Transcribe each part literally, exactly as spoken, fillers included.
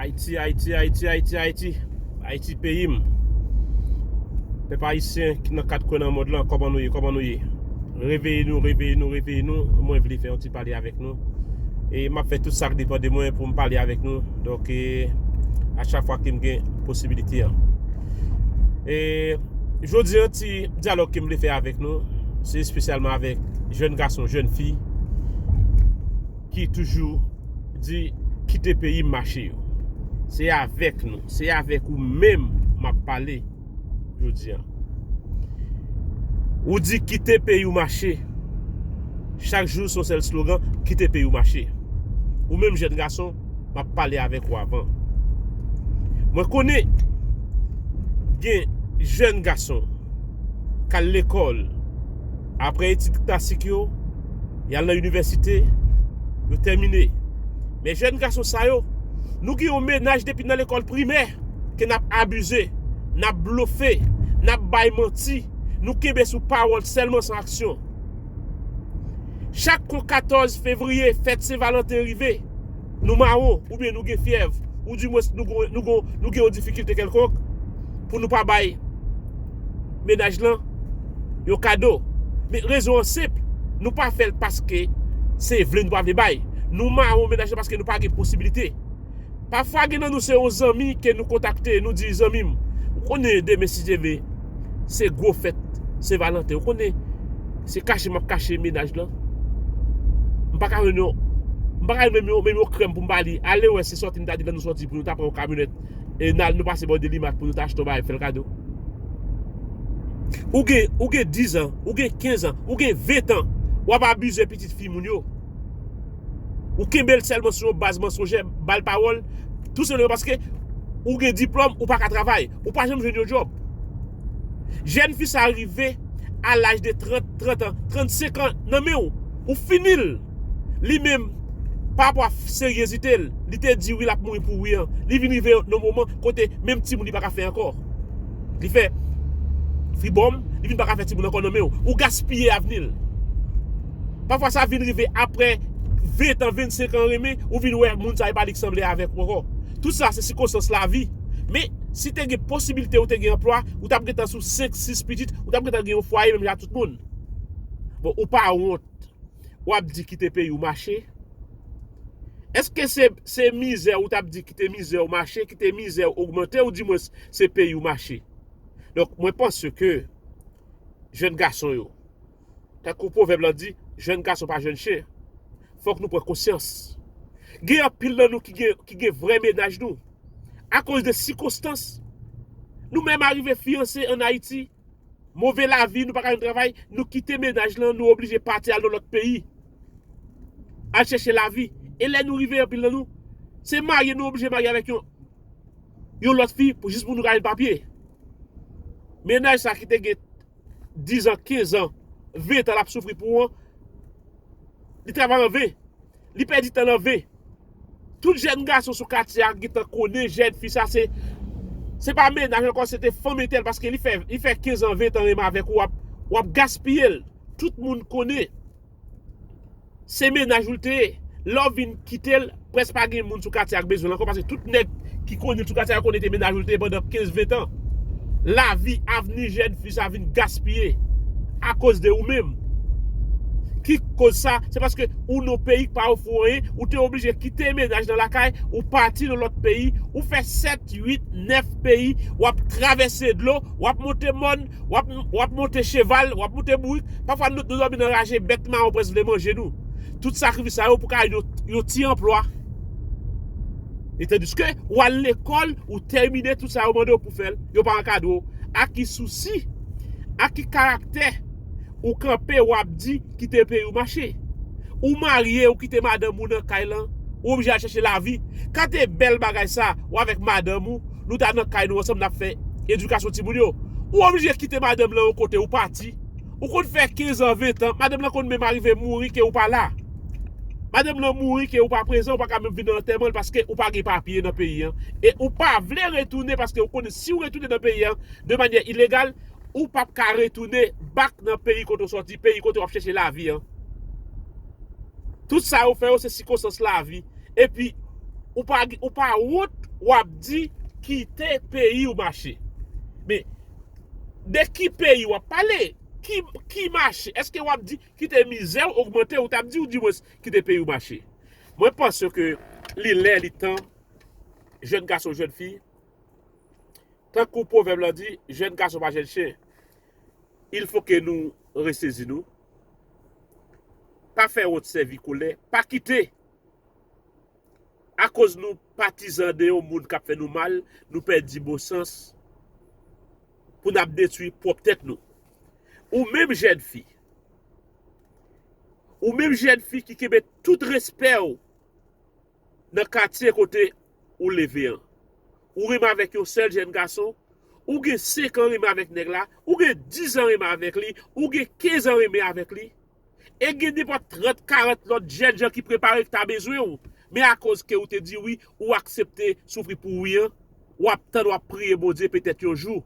Ayiti, Ayiti, Ayiti, Ayiti, Ayiti. Ayiti peyi m. Pèp ayisyen ki nan kat kwen nan mond lan, kòman nou ye, kòman nou ye? Reveye nou, reveye nou, reveye nou. Mwen vle fè yon ti pale avèk nou. E m ap fè tout sa k depann de mwen pou m pale avèk nou. Donk, e, a chak fwa ke m gen posibilite an. E, jodi an, ti dyalòg ke m vle fè avèk nou, se espesyalman avèk jèn gason, jèn fi, ki toujou di, "Kite peyi m mache" yo. Se avèk nou, se avèk ou menm m ap pale jodi an. Ou di, "Kite peyi w mache." Chak jou, se yon sèl slogan, "Kite peyi w mache." Ou menm jèn gason, m ap pale avèk ou avan. Mwen konnen gen jèn gason k al lekòl, apre etid klasik yo, y al nan inivèsite, yo tèmine. Men jèn gason sa yo, nou gen yon mennaj depi nan lekòl primè ke n ap abize, n ap blofe, n ap bay manti, nou kenbe sou pawòl sèlman san aksyon. Chak kou katòz fevriye, fèt Sen Valanten rive, nou mawon, oubyen nou gen fyèv, ou dimwens nou gon, nou gon, nou gen yon difikilte kèlkonk pou nou pa bay mennaj lan yon kado. Men rezon an senp, nou pa fè l paske se vle nou pa vle bay. Nou mawon mennaj lan paske nou pa gen posibilite. Pafwa, gen nan nou se yon zanmi ke nou kontakte, nou di, "Zanmi m, ou konnen demen, si Dye vle, se gwo fèt Sen Valanten. Ou konnen se kache m ap kache mennaj lan. M pa ka jwenn yon, m pa ka jwenn menm yon, menm yon krèm pou m ba li. Ale wè, se sòti m ta di lè nou sòti pou nou ta pran yon kamyonèt. E n al, nou pase bò Delimat pou nou ta achte yon bagay, fè l kado." Ou gen, ou gen diz an, ou gen kenz an, ou gen ven an, w ap abize pitit fi moun yo. Ou kenbe l sèlman sou yon baz mansonjè, ba l pawòl, tou senpleman paske ou gen diplòm, ou pa ka travay, ou pa janm jwenn yon djòb. Jèn fi sa rive a laj de trant, trant an, trannsenk an nan men w, ou fini l. Li menm, pa rapò a seryezite l, li te di wi l ap mouri pou wi an, li vin rive nan moman kote menm timoun li pa ka fè ankò. Li fè fribòm, li vin pa ka fè timoun ankò nan men w. Ou gaspiye avni l. Pafwa sa vin rive apre ven an, vennsenk an renmen, ou vin wè moun sa e pa li k sanble avèk ou ankò. Tout sa se sikonstans lavi. Men, si te gen posibilite ou te gen anplwa, ou t ap gentan sou senk, sis pitit, ou t ap gentan gen yon fwaye menm jan ak tout moun. Bon, ou pa wont. W ap di kite peyi w mache. Èske se, se mizè ou t ap di kite mizè w mache, kite mizè w ogmante, ou dimwens se peyi w mache? Donk, mwen panse ke jèn gason yo, tankou pwovèb lan di, jèn gason pa jèn chen. Fòk nou pran konsyans. Gen anpil nan nou ki gen, ki gen vrè mennaj nou. Akoz de sikonstans, nou menm arive fiyanse ann Ayiti, move lavi, nou pa ka jwenn travay, nou kite mennaj lan, nou oblije pati al nan lòt peyi, al chèche lavi. E lè nou rive, anpil nan nou, se marye nou oblije marye avèk yon, yon lòt fi pou, jis pou nou ka jwenn papye. Mennaj sa ki te gen diz an, kenz an, ven an l ap soufri pou an, li travay an ven. Li pèdi tan l an ven. Tout jèn gason sou katye a gentan konnen jèn fi sa se, se pa mennaj ankò, se te fanm entèl, paske li fè, li fè kenz an, ven an renmen avèk ou, w ap, w ap gaspiye l. Tout moun konnen se mennaj ou l te ye. Lè w vin kite l, prèske pa gen moun sou katye a k bezwen l ankò, paske tout nèg ki konnen l sou katye a yo konnen te mennaj ou l te ye pandan kenz, ven an. Lavi, avni jèn fi sa vin gaspiye akoz de ou menm. Ki koz sa? Se paske ou nan peyi k pa ofri w anyen, ou te oblije kite mennaj nan lakay, ou pati nan lòt peyi, ou fè sèt, uit, nèf peyi, w ap travèse dlo, w ap monte mòn, w ap, w ap monte cheval, w ap monte bourik. Pafwa nou, nou dòmi nan raje, bèt mawon prèske vle manje nou. Tout sakrifis sa yo pou ka yon, yon ti anplwa. E tandiske w al lekòl, ou tèmine tout sa yo mande w pou fè l, yo pa ankadre w. A ki sousi, a ki karaktè ou kanpe, w ap di kite peyi w mache? Ou marye, ou kite madanm ou nan kay lan, ou oblije al chèche lavi. Ka te bèl bagay sa, ou avèk madanm ou, nou ta nan kay nou ansanm, n ap fè edikasyon timoun yo. Ou oblije kite madanm lan yon kote, ou pati. Ou konn fè kenz an, ven an, madanm lan konn menm arive mouri ke ou pa la. Madanm lan mouri ke ou pa prezan, ou pa ka menm vin nan antèman l paske ou pa gen papye nan peyi an. E ou pa vle retounen paske ou konnen si ou retounen nan peyi an de manyè ilegal, ou p ap ka retounen back nan peyi kote w sòti, peyi kote w ap chèche lavi an. Tout sa yo fè yo se sikonstans lavi. Epi, ou pa, ou pa wont w ap di kite peyi w mache. Men, de ki peyi w ap pale? Ki, ki mache? Èske w ap di kite mizè w ogmante? Ou t ap di, ou di mwens kite peyi w mache. Mwen panse ke li lè, li tan, jèn gason, jèn fi, tankou pwovèb la di, jèn gason pa jèn chen. Il fo ke nou resezi nou. Pa fè wont sèvi koulè. Pa kite. Akoz nou patizan de yon moun k ap fè nou mal, nou pèdi bon sans pou n ap detwi pwòp tèt nou. Ou menm jèn fi, ou menm jèn fi ki kenbe tout respè w nan katye kote ou leve an. Ou renmen avèk yon sèl jèn gason, ou gen senk an renmen avèk nèg la, ou gen diz an renmen avèk li, ou gen kenz an renmen avèk li. E gen nenpòt trant, karant lòt jèn jan ki prepare, ki ta bezwen w. Men akoz ke ou te di wi, ou aksepte soufri pou wi an, w ap tann, w ap priye Bondye, petèt yon jou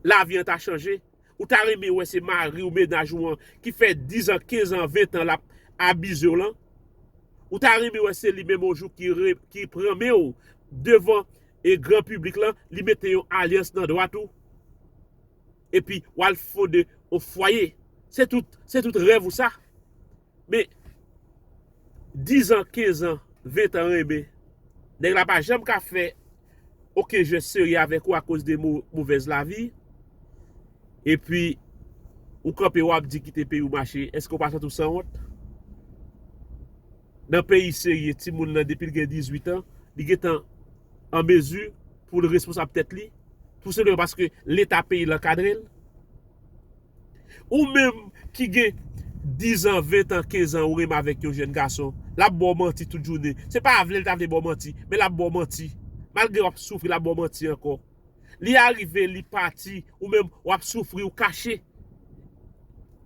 lavi an ta chanje. Ou ta renmen wè se mari w, mennaj ou an, ki fè diz an, kenz an, ven tan l ap abize w lan? Ou ta renmen wè se li menm yon jou ki, re, ki pran men w devan e gran piblik lan, li mete yon alyans nan dwat ou? Epi w al fonde yon fwaye. Se tout, se tout rèv ou sa. Men, diz an, kenz an, ven tan renmen. Nèg la pa janm ka fè okenn jès serye avèk ou akoz de mo, movèz lavi. Epi, ou kanpe, w ap di kite peyi w mache. Èske w pa santi w sanwont? Nan peyi serye, timoun nan, depi l gen dizuit an, li gentan an mezi pou l responsab tèt li, tou senpleman paske Leta peyi l ankadre l. Ou menm ki gen diz an, ven an, kenz an, ou renmen avèk yon jèn gason, l ap ba w manti tout jounen. Se pa vle l ta vle ba w manti, men l ap ba w manti. Malgre w ap soufri, l ap ba w manti ankò. Li arive, li pati, ou menm, w ap soufri, ou kache.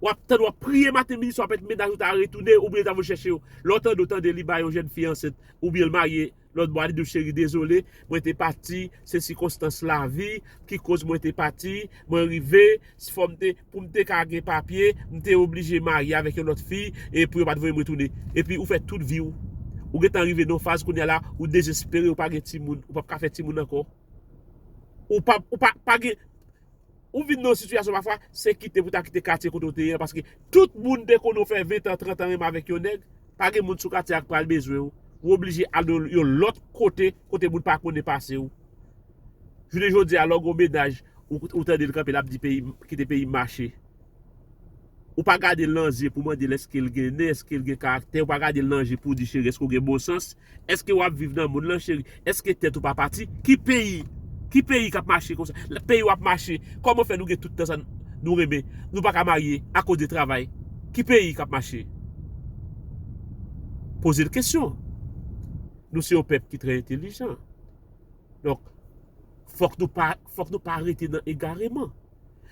W ap tann, w ap priye maten, midi, swa, petèt mennaj ou ta retounen, oubyen l ta voye chèche w. Lè w tande, w tande li ba yon jèn fi ansent, oubyen l marye, lòt bò a, li di w, cheri, dezole, mwen te pati, se sikonstans lavi ki koz mwen te pati, mwen rive, fò m te, pou m te ka gen papye, m te oblije marye avèk yon lòt fi, e pou yo pa t voye m retounen. Epi ou fè tout vi w. Ou gentan rive nan yon faz kounye a la, ou dezespere, ou pa gen timoun, ou p ap ka fè timoun ankò. Ou pa, ou pa, pa gen, ou vin nan yon sitiyasyon pafwa, se kite pou ta kite katye kote w te ye an, paske tout moun te konnen w fè ven an, trant an renmen avèk yon nèg, pa gen moun sou katye a k pral bezwen w. Ou oblije al nan yon lòt kote, kote moun pa konnen pase w. Jounen jodi a, lè w gen yon mennaj, ou, ou tande l kanpe, l ap di peyi, kite peyi m mache. Ou pa gade l nan zye pou mande l èske l gen nen, èske l gen karaktè, ou pa gade l nan je pou di, cheri, èske w gen bon sans? Èske w ap viv nan mond lan, cheri? Èske tèt ou pa pati? Ki peyi? Ki peyi k ap mache konsa? Peyi w ap mache. Kòman fè nou gen tout tan sa nou renmen? Nou pa ka marye akoz de travay. Ki peyi k ap mache? Poze l kesyon. Nou se yon pèp ki trè entelijan. Donk, fòk nou pa, fòk nou pa rete nan egareman.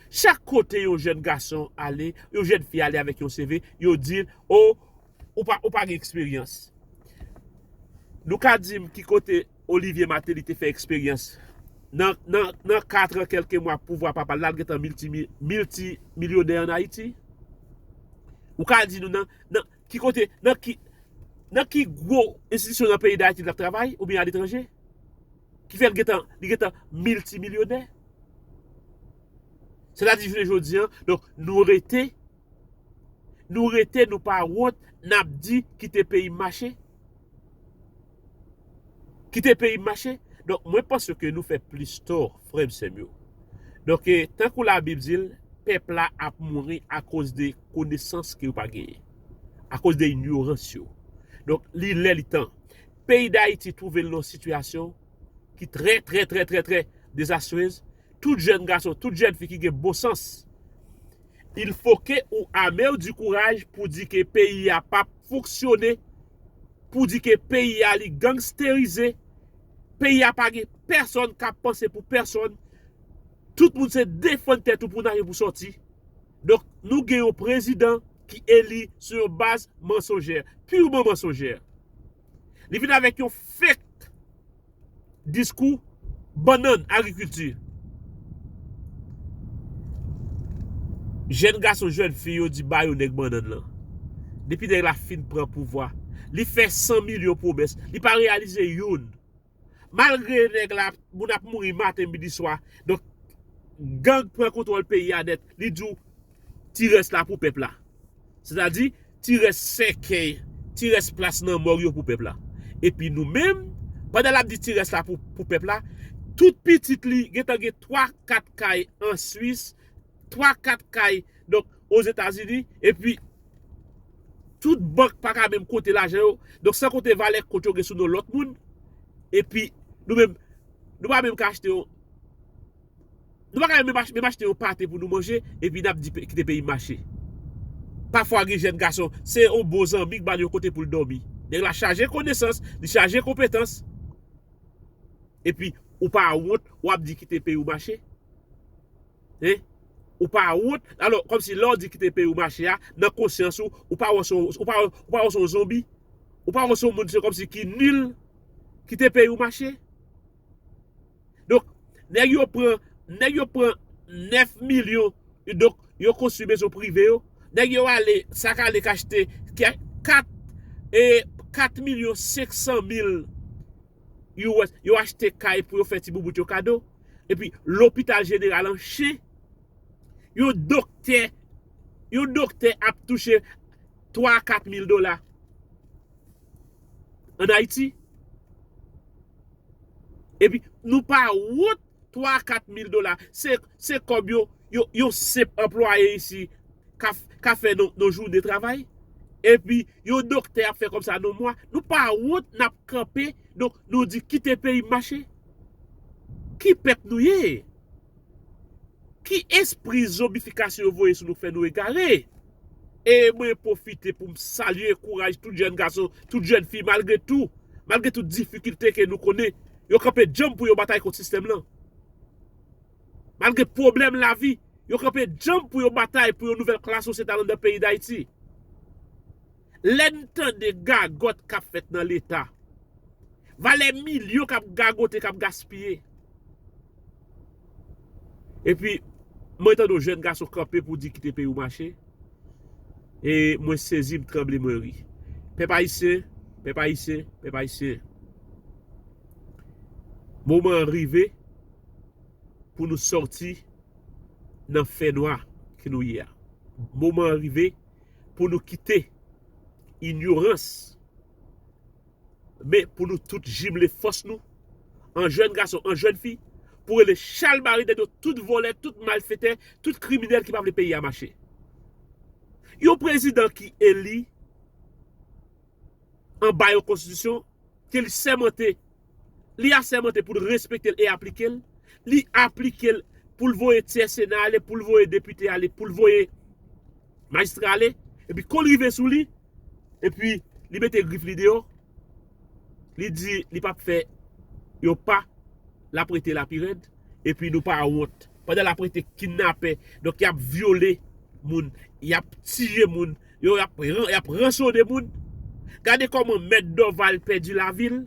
Chak kote yon jèn gason ale, yon jèn fi ale avèk yon C V, yo di l, o, ou pa, ou pa gen eksperyans. Nou ka di m ki kote Olivier Martelly te fè eksperyans. Nan, nan, nan kat an, kèlke mwa pouvwa papa l la, l gentan milti, miltimilyonè ann Ayiti. Ou ka di nou nan, nan ki kote, nan ki, nan ki gwo enstitisyon nan peyi Dayiti l ap travay, oubyen aletranje, ki fè l gentan, li gentan miltimilyonè? Sètadi, jounen jodi a, donk, nou rete, nou rete, nou pa wont, n ap di, kite peyi m mache. Kite peyi m mache. Donk, mwen panse ke nou fè plis tò, frè m, sè m yo. Donk, e, tankou Labib di l, pèp la ap mouri akoz de konesans ke yo pa genyen, akoz de inyorans yo. Donk, li lè, li tan. Peyi Dayiti twouve l nan yon sitiyasyon ki trè, trè, trè, trè, trè dezastrez. Tout jèn gason, tout jèn fi ki gen bon sans, il faut que ou ame w di kouraj pou di ke peyi a p ap fonksyone, pou di ke peyi a li gangsterize, peyi a pa gen pèsonn k ap panse pou pèsonn, tout moun se defann tèt ou pou w naje pou w sòti. Donk, nou gen yon prezidan ki eli sou yon baz mansonjè, pirman mansonjè. Li vin avèk yon fake diskou bannann agrikilti. Jèn gason, jèn fi yo di ba yo nèg bannann lan. Depi nèg la fin pran pouvwa, li fè san milyon pwomès, li pa reyalize youn. Malgre nèg la, moun ap mouri maten, midi, swa. Donk, gang pran kontwòl peyi a nèt. Li di w, ti rès la pou pèp la. Sètadi, ti rès sèkèy, ti rès plas nan mòg yo pou pèp la. Epi nou menm, pandan l ap di ti rès la pou, pou pèp la, tout pitit li gentan gen twa, kat kay an Swis, twa, kat kay, donk, Ozetazini, epi tout bank pa ka menm konte lajan yo. Donk, san konte valè kont yo gen sou non lòt moun, epi nou menm, nou pa menm ka achte yon, nou pa ka menm ach-, menm achte yon pate pou nou manje, epi n ap di pe-, kite peyi mache. Pafwa gen jèn gason, se yon bon zanmi k ba l yon kote pou l dòmi. Nèg la chaje konesans, li chaje konpetans. Epi, ou pa wont, w ap di kite peyi w mache? Hein? Ou pa wont? Alò, kòmsi lè w di kite peyi w mache a, nan konsyans ou, ou pa wè se yon, ou pa, ou pa wè se yon zonbi? Ou pa wè se yon moun, se kòmsi ki nil, kite peyi w mache? Donk, nèg yo pran, nèg yo pran nèf milyon, donk, yo konstwi mezon prive yo. Nèg yo ale, sa k ale k achte kat, e, kat milyon senk san mil U S, yo achte kay pou yo fè ti boubout yo kado. Epi, lopital jeneral an chen, yon doktè, yon doktè ap touche twa a kat mil dola ann Ayiti. Epi, nou pa wont twa a kat mil dola. Se, se kòb yo, yo, yon senp anplwaye isi ka, ka fè nan, nan jounen travay. Epi, yon doktè ap fè kòb sa nan mwa. Nou pa wont, n ap kanpe, donk, nou di kite peyi m mache. Ki pèp nou ye? Ki espri zonbifikasyon yo voye sou nou k fè nou egare? E mwen pwofite pou m salye kouraj tout jèn gason, tout jèn fi, malgre tou, malgre tout difikilte ke nou konnen, yo kanpe djanm pou yo batay kont sistèm lan. Malgre pwoblèm lavi, yo kanpe djanm pou yo batay pou yon nouvèl klas sosyete anndan peyi Dayiti. Lè n tande gagòt k ap fèt nan Leta, valè milyon k ap gagote, k ap gaspiye. Epi, mwen tande yon jèn gason kanpe pou di kite peyi w mache. E mwen sezi, m tranble, mwen ri. Pèp ayisyen, pèp ayisyen, pèp ayisyen. Moman an rive pou nou sòti nan fènwa ke nou ye a. Moman an rive pou nou kite inyorans, men pou nou tout jimle fòs nou, an jèn gason, an jèn fi, pou rele chalbari dèyè do tout vòlè, tout malfetè, tout kriminèl ki pa vle peyi a mache. Yon prezidan ki eli anba yon konstitisyon ke li sèmante, li asèmante pou l respekte l e aplike l, li aplike l pou l voye tyè Sena ale, pou l voye depite ale, pou l voye majistra ale, epi kon l rive sou li, epi li mete grif li deyò, li di li p ap fè yon pa, l ap rete la pi rèd, epi nou pa wont. Pandan l ap rete kidnapè, donk y ap vyole moun, y ap tiye moun, yo, y ap ran-, y ap ransone moun. Gade kòman Mèt Dòval pèdi lavi l.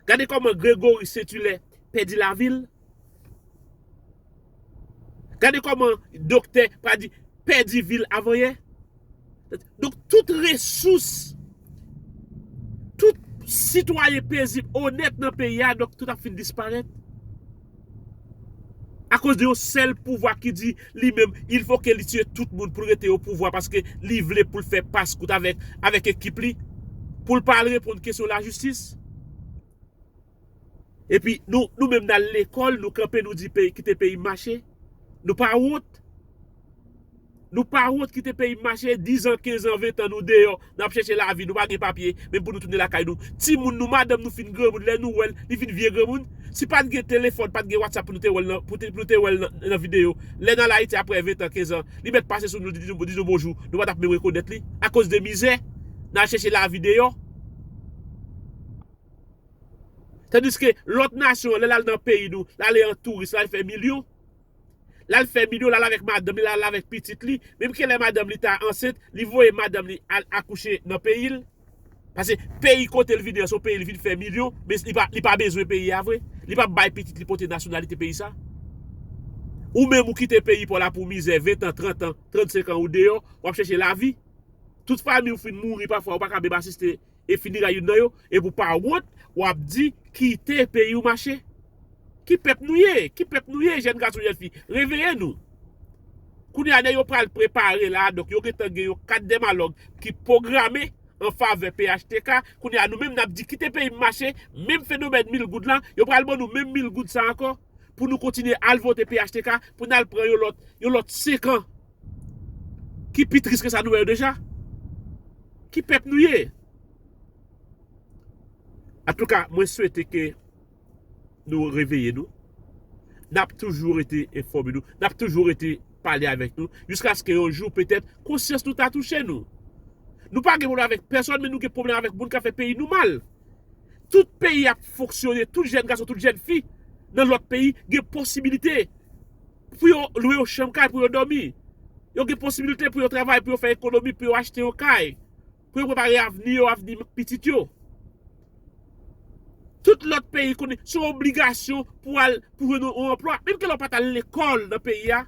Gade kòman Gregory Saint-Hilaire pèdi lavi l. Gade kòman doktè Pradi pèdi vi l avanyè. Donk, tout resous, tout sitwayen pezib, onèt nan peyi a, donk, tout ap fin disparèt. Akoz de yon sèl pouvwa ki di li menm, il faut que li tiye tout moun pou l rete o pouvwa, paske li vle pou l fè pas kout avèk, avèk ekip li, pou l pa al reponn kesyon lajistis. Epi nou, nou menm n al lekòl, nou kanpe, nou di peyi, kite peyi m mache. Nou pa wont. Nou pa wont kite peyi m mache, diz an, kenz an, ven an nou deyò, n ap chèche lavi, nou pa gen papye, menm pou nou tounen lakay nou. Timoun nou, madanm nou fin granmoun, lè nou wè l, li fin vye granmoun. Si pa t gen telefòn, pa t gen WhatsApp pou nou te wè l nan, pou te, pou nou te wè l nan, nan videyo. Lè n al Ayiti apre ven an, kenz an, li mèt pase sou nou, li di nou, di nou bonjou, nou pa t ap menm rekonèt li. Akoz de mizè, n al chèche lavi deyò. Tandiske lòt nasyon, lè l al nan peyi nou, l ale an touris, l al fè milyon. L al fè milyon, l al avèk madanm li, l al avèk pitit li. Menm ke lè madanm li ta ansent, li voye madanm li al akouche nan peyi l. Paske peyi kote l vini an, se yon peyi li vin fè milyon, men li pa, li pa bezwen peyi a vre. Li p ap bay pitit li pote nasyonalite peyi sa. Ou menm ou kite peyi pa w la pou mizè, ven an, trant an, trannsenk an ou deyò, w ap chèche lavi. Tout fanmi w fin mouri pafwa, ou pa ka menm asiste e fini ray youn nan yo, epi w pa wont, w ap di, kite peyi w mache. Ki pèp nou ye? Ki pèp nou ye, jèn gason, jèn fi? Reveye nou. Kounye a, nèg yo pral prepare la, donk yo gentan gen yon kat dèmalòg ki pwograme an favè P H T K. Kounye a, nou menm, n ap di, kite peyi m mache, menm fenomèn mil goud lan, yo pral ban nou menm mil goud sa ankò, pou nou kontinye al vote P H T K, pou n al pran yon lòt, yon lòt senk an. Ki pi tris ke sa nou wè yo deja? Ki pèp nou ye? Antouka, mwen swete ke nou reveye nou. N ap toujou rete enfòme nou. N ap toujou rete pale avèk nou. Jiskaske yon jou, petèt, konsyans nou ta touche nou. Nou pa gen pwoblèm avèk pèsòn, men nou gen pwoblèm avèk moun k ap fè peyi nou mal. Tout peyi ap fonksyone, tout jèn gason, tout jèn fi nan lòt peyi gen posibilite pou yo lwe yon chanm kay pou yo dòmi. Yo gen posibilite pou yo travay, pou yo fè ekonomi, pou yo achte yon kay, pou yo prepare avni yo, avni pitit yo. Tout lòt peyi konnen se yon obligasyon pou al, pou jwenn yon anplwa. Menm ke lè w pa t al lekòl nan peyi a,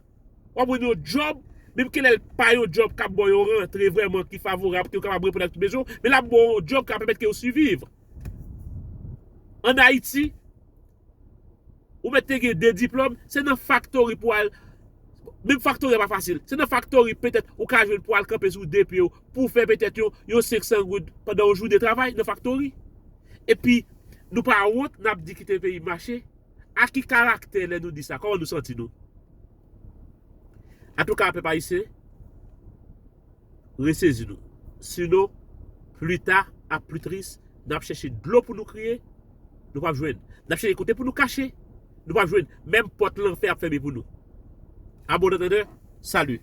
w ap jwenn yon djòb, menm ke lè l pa yon djòb k ap ba w yon rantre vrèman ki favorab, ke w kapab reponn ak tout bezwen w, men l ap ba w yon djòb k ap pèmèt ke w siviv. Ann Ayiti, ou mèt te gen de diplòm, se nan faktori pou al, menm faktori a pa fasil. Se nan faktori petèt ou ka jwenn pou al kanpe sou de pye w, pou fè petèt yon, yon senk san goud pandan yon jounen travay nan faktori. Epi, nou pa wont, n ap di kite peyi mache. A ki karaktè lè nou di sa? Kòman nou santi nou? Antouka, pèp ayisyen, resezi nou. Sinon, pli ta, ap pli tris, n ap chèche dlo pou nou kriye, nou p ap jwenn. N ap chèche kote pou nou kache, nou p ap jwenn. Menm pòt lanfè ap fèmen pou nou. Abonè tande, salut.